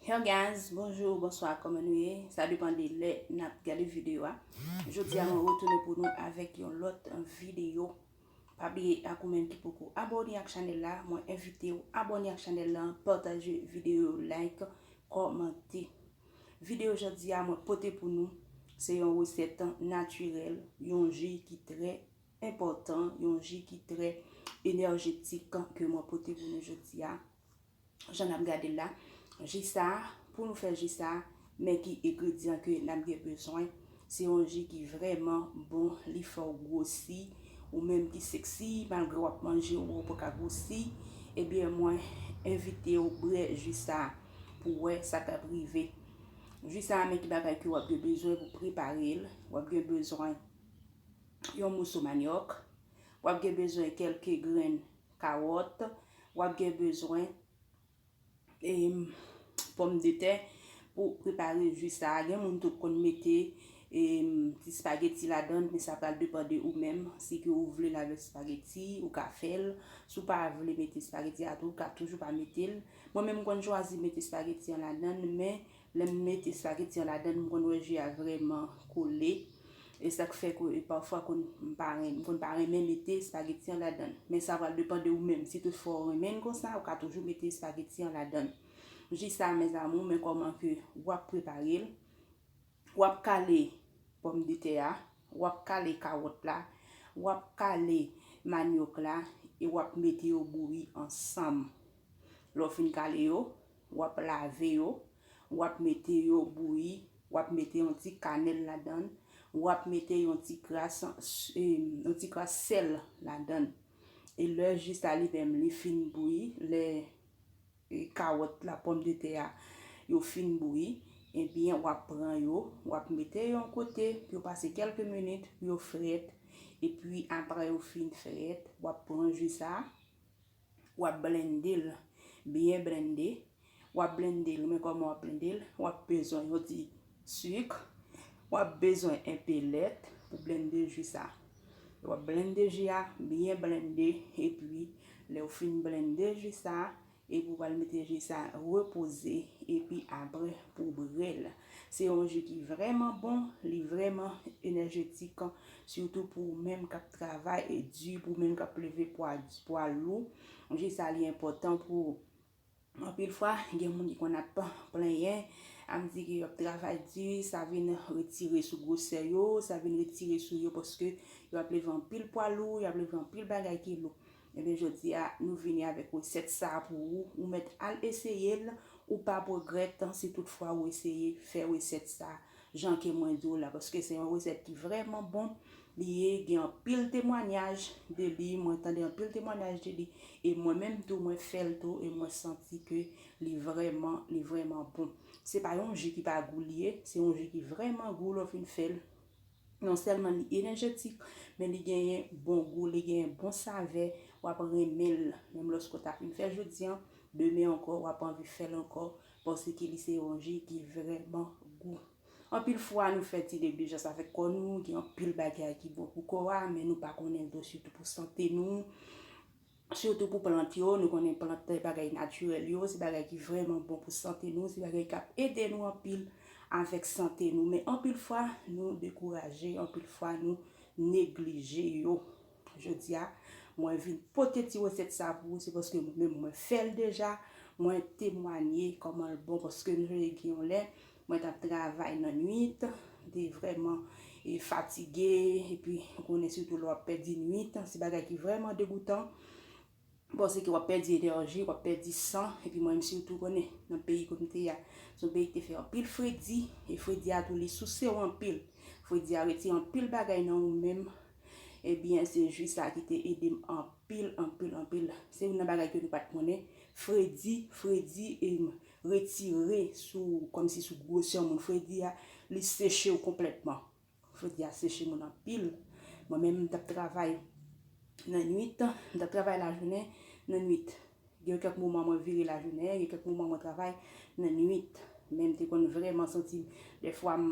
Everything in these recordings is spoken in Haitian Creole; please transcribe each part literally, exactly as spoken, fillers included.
Hello guys, bonjou, bonswa, kòman nou ye? Sa depann de lè n ap gade videyo a. Jodi a mwen retounen pou nou avèk yon lòt videyo. Pa bliye, ak ou menm ki poko abòne ak chanèl la, mwen envite w abòne ak chanèl la, pataje videyo, like, kòmante. Videyo jodi a mwen pote pou nou, se yon resèt natirèl, yon ji ki trè enpòtan, yon ji ki trè enèjetik ke mwen pote pou nou jodi a. Jan n ap gade l la, ji sa, pou nou fè ji sa, men ki engredyan ke n ap gen bezwen. Se yon ji ki vrèman bon, li fè w gwosi, ou menm ki seksi, malgre w ap manje, ou pa ka gwosi, ebyen mwen envite w bwè ji sa pou wè sa k ap rive. Ji sa, men ki bagay ke w ap gen bezwen pou prepare l. W ap gen bezwen yon moso manyòk, w ap gen bezwen kèlke grenn kawòt, w ap gen bezwen em, pòmdetè pou prepare ji sa. Gen moun tou k konn mete em, ti espageti ladan l, men sa pral depann de ou menm. Si ke ou vle l avèk espageti, ou ka fè l. Si w pa vle mete espageti a tou, ou ka toujou pa mete l. Mwen menm, m konn chwazi mete espageti an ladan l, men lè m mete espageti an ladan l, m konn wè ji a vrèman kole. E sa k fè ke e pafwa konn, m pa ren-, m konn pa renmen mete espageti an ladan l. Men sa pral depann de ou menm. Si toutfwa w renmen l konsa, ou ka toujou mete espageti an ladan l. Ji sa, mes amours, men kòman ke w ap prepare l. W ap kale pòmdetè a, w ap kale kawòt la, w ap kale manyòk la, e w ap mete yo bouyi ansanm. Lè w fin kale yo, w ap lave yo, w ap mete yo bouyi, w ap mete yon ti kanèl ladan l, w ap mete yon ti kras, em, yon ti kras sèl ladan l. E lè ji sa li menm li fin bouyi, lè e, kawòt la, pòmdetè a, yo fin bouyi, ebyen, w ap pran yo, w ap mete yo yon kote pou yo pase kèlke minit pou yo frèt. Epi, apre yo fin frèt, w ap pran ji sa, w ap blende l, byen blende. W ap blende l, men kòman w ap blende l? W ap bezwen yon ti sik, w ap bezwen enpe lèt pou blende ji sa. W ap blende ji a, byen blende, epi lè w fin blende ji sa, epi w pral mete ji sa repoze, epi apre pou w bwè l. Se yon ji ki vrèman bon, li vrèman enèjetik, sitou pou ou menm k ap travay e di, pou ou menm k ap leve pwa, pwa lou. Ji sa li enpòtan pou ou. Anpil fwa, gen moun ki konn ap plenyen, ap di ke y ap travay di, sa vin retire sou gwosè yo, sa vin retire sou yo, paske y ap leve anpil pwa lou, y ap leve anpil bagay ki lou. Ebyen, jodi a, nou vini avèk resèt sa pou ou. Ou mèt al eseye l, ou p ap regrèt si toutfwa ou eseye fè resèt sa, jan ke mwen di w la, paske se yon resèt ki vrèman bon. Li ye, gen anpil temwanyaj de li, mwen tande anpil temwanyaj de li, e mwen menm tou, mwen fè l tou, e mwen santi ke li vrèman, li vrèman bon. Se pa yon ji ki pa gou li ye, se yon ji ki vrèman gou lè w fin fè l. Non sèlman li enèjetik, men li genyen bon gou, li genyen bon savè, w ap renmen l. Menm lòske w ta fin fè l jodi a, demen ankò, w ap anvi fè l ankò, paske li se yon ji ki vrèman gou. Anpil fwa, nou fè ti neglijans avèk kò nou, gen anpil bagay ki bon pou kò a, men nou pa konnen l tou, sitou pou sante nou. Sitou pou plant yo, nou konnen plant se bagay natirèl yo, se bagay ki vrèman bon pou sante nou, se bagay k ap ede nou anpil avèk sante nou. Men anpil fwa, nou dekouraje, anpil fwa, nou neglije yo. Jodi a, mwen vin pote ti resèt sa pou ou, se paske mwen menm mwen fè l deja, mwen temwanye kòman l bon, paske nou gen yon lè, mwen t ap travay nan nwit, m te vrèman, e, fatige, epi ou konnen sitou lè w ap pèdi nwit, se bagay ki vrèman degoutan. Bon, se ke w ap pèdi enèji, w ap pèdi san, epi mwen menm sitou konnen nan peyi kote m te ye a, se yon peyi ki te fè anpil fredi, e fredi a tou li souse w anpil. Fredi a retire anpil bagay nan ou menm. Ebyen, se ji sa ki te ede m anpil, anpil, anpil. Se youn nan bagay ke nou pa t konnen. Fredi, fredi, e, retire sou, kòmsi sou gwosè moun. Fredi a, li seche w konplètman. Fredi a seche moun anpil. Mwen menm, m t ap travay nan nwit, m t ap travay lajounen, nan nwit. Gen kèk moman mwen vire lajounen, gen kèk moman mwen travay nan nwit. Men m te konn vrèman santi m, dèfwa m,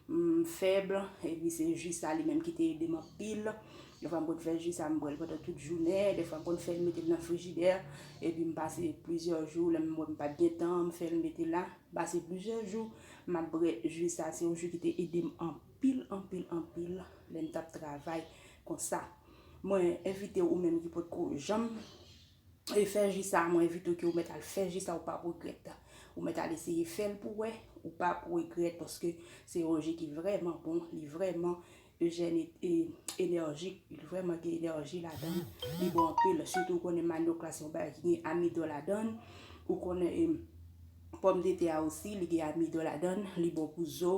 m fèb, epi se ji sa li menm ki te ede m anpil. Defwa m konn fè ji sa, m bwè l pandan tout jounen. Defwa m konn fè l, mete l nan frijidè, epi m pase plizyè jou, lè m wè m pa t gen tan, m fè l, mete l la, m pase plizyè jou, m ap bwè ji sa. Se yon ji ki te ede m anpil, anpil, anpil lè m t ap travay konsa. Mwen envite w, ou menm ki potko janm e fè ji sa, mwen envite w ke ou mèt al fè ji sa, ou p ap regrèt. Ou mèt al eseye fè l pou wè, ou p ap regrèt, paske se yon ji ki vrèman bon, li vrèman ejèn e, e enèjik, li vrèman gen enèji ladan l, li bon anpil. Sitou ou konnen manyòk la se yon bagay ki gen amidon ladan l, ou konnen e, pòmdetè a osi, li gen amidon ladan l, li bon pou zo,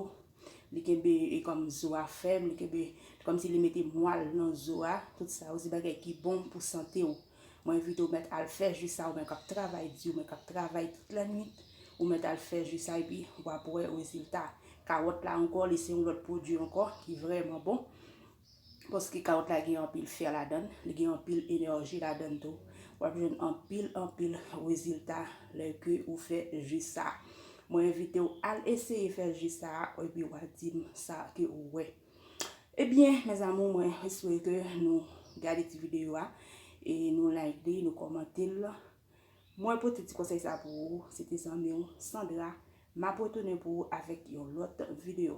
li kenbe e kòm zo a fèm, li kenbe kòmsi li mete mwal nan zo a, tout sa yo se bagay ki bon pou sante w. Mwen envite w mèt al fè ji sa, ou menm k ap travay di, ou menm k ap travay tout lannwit, ou mèt al fè ji sa epi w ap wè rezilta. Kawòt la ankò, li se yon lòt pwodui ankò ki vrèman bon. Paske kawòt la gen anpil fè ladan l, li gen anpil enèji ladan l tou. W ap jwenn anpil, anpil rezilta lè ke ou fè ji sa. Mwen envite w al eseye fè ji sa, epi w a di m sa ke ou wè. Ebyen, mes amours, mwen espere ke nou gade ti videyo a, e nou like li, nou kòmante l. Mwen pote ti konsèy sa pou ou, se te zanmi w, Sandra. M ap retounen pou ou avèk yon lòt videyo.